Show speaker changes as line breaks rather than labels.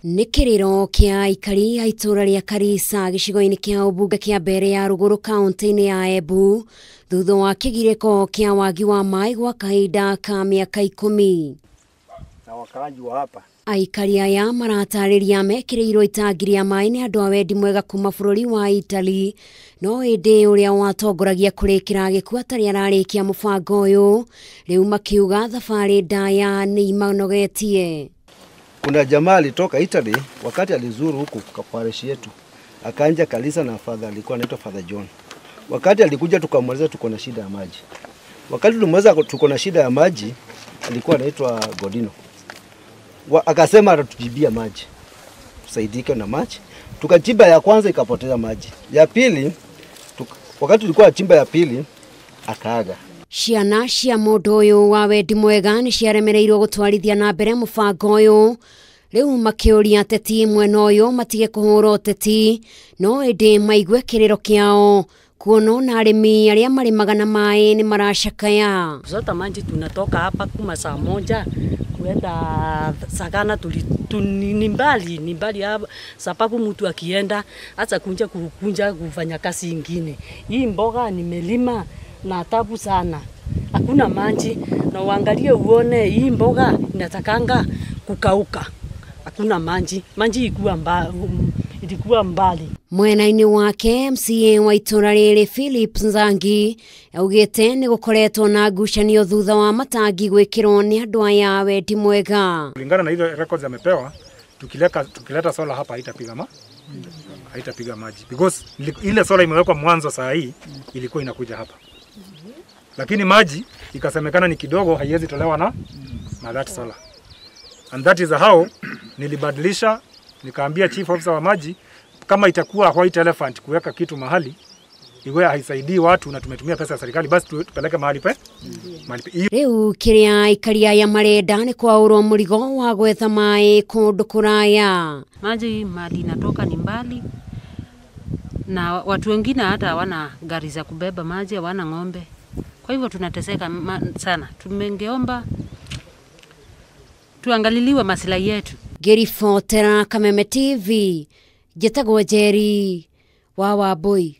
Nĩ kĩrĩro kĩa aikari a itũũra rĩa Karisa gĩcigo-inĩ kĩa ũmbunge kĩa Mbeere ya rũgũrũ kaunti-inĩ ya Embu thutha wa kĩgirĩko kĩa wagi wa maĩ gwa kahinda ka mĩaka 10.
Na wakaaji wa hapa
Aikari aya maratarĩria mekĩrĩirwo itangi rĩa maĩ nĩ andũ a wendi mwega kuma bũrũri wa Italy, no ĩndĩ ũrĩa watongoragia kũrĩkĩra agĩkua atarĩ ararĩkia mũbango ũyũ, rĩu makiuga thabarĩ ndaya nĩ imanogetie.
Kuna jamaa alitoka Italy wakati alizuru huku kwa parish yetu, akaanja kanisa na father alikuwa anaitwa Father John. Wakati alikuja tukamweleza tuko na shida ya maji. Wakati tulimweleza tuko na shida ya maji, alikuwa anaitwa Godino. Akasema atatujibia maji, tusaidike na maji. Tukachimba ya kwanza ikapoteza maji. Ya pili, wakati tulikuwa chimba ya pili akaaga.
Ciana cia mũndũ ũyũ wa wendi mwega nĩ ciaremereirwo gũtwarithia na mbere mũbango ũyũ, rĩu makĩũria ateti mwena ũyũ matige kũhũra ũteti no ĩndĩ maigue kĩrĩro kĩao kuona ona arĩmi arĩa marĩmaga na maĩ nĩ maracakaya.
Zote maji tunatoka hapa kuma saa 1 kuenda Sagana ni mbali hapa, sababu mtu akienda hata kunja kufanya kazi ingine. Hii mboga nimelima na tabu sana, hakuna maji, na uangalie uone hii mboga inatakanga kukauka, hakuna maji, maji ilikuwa mbali.
Mwena-inĩ wake MCA wa itũũra rĩrĩ Philip Nzangi augĩte nĩ gũkoretwo na ngucanio thutha wa matangi gwĩkĩrwo nĩ andũ aya wendi mwega.
Kulingana na hizo records amepewa, tukileta solar hapa haitapiga maji because ile solar imewekwa mwanzo saa hii ilikuwa inakuja hapa, lakini maji ikasemekana ni kidogo, haiwezi tolewa na that solar, and that is how nilibadilisha, nikaambia chief officer wa maji kama itakuwa white elephant kuweka kitu mahali iwe haisaidii watu na tumetumia pesa ya serikali, basi tupeleke mahali pe mahali pe.
Rĩu kĩrĩa aikari aya marenda nĩ kwaũrwo mũrigo wa gwetha maĩ kũndũ kũraya.
Maji mali inatoka ni mbali, na watu wengine hata hawana gari za kubeba maji, hawana ng'ombe. Kwa hivyo tunateseka sana. Tumengeomba tuangaliliwe maslahi yetu.
Ngĩribotera Kameme TV, njĩtagwo Njeri wa Wambui.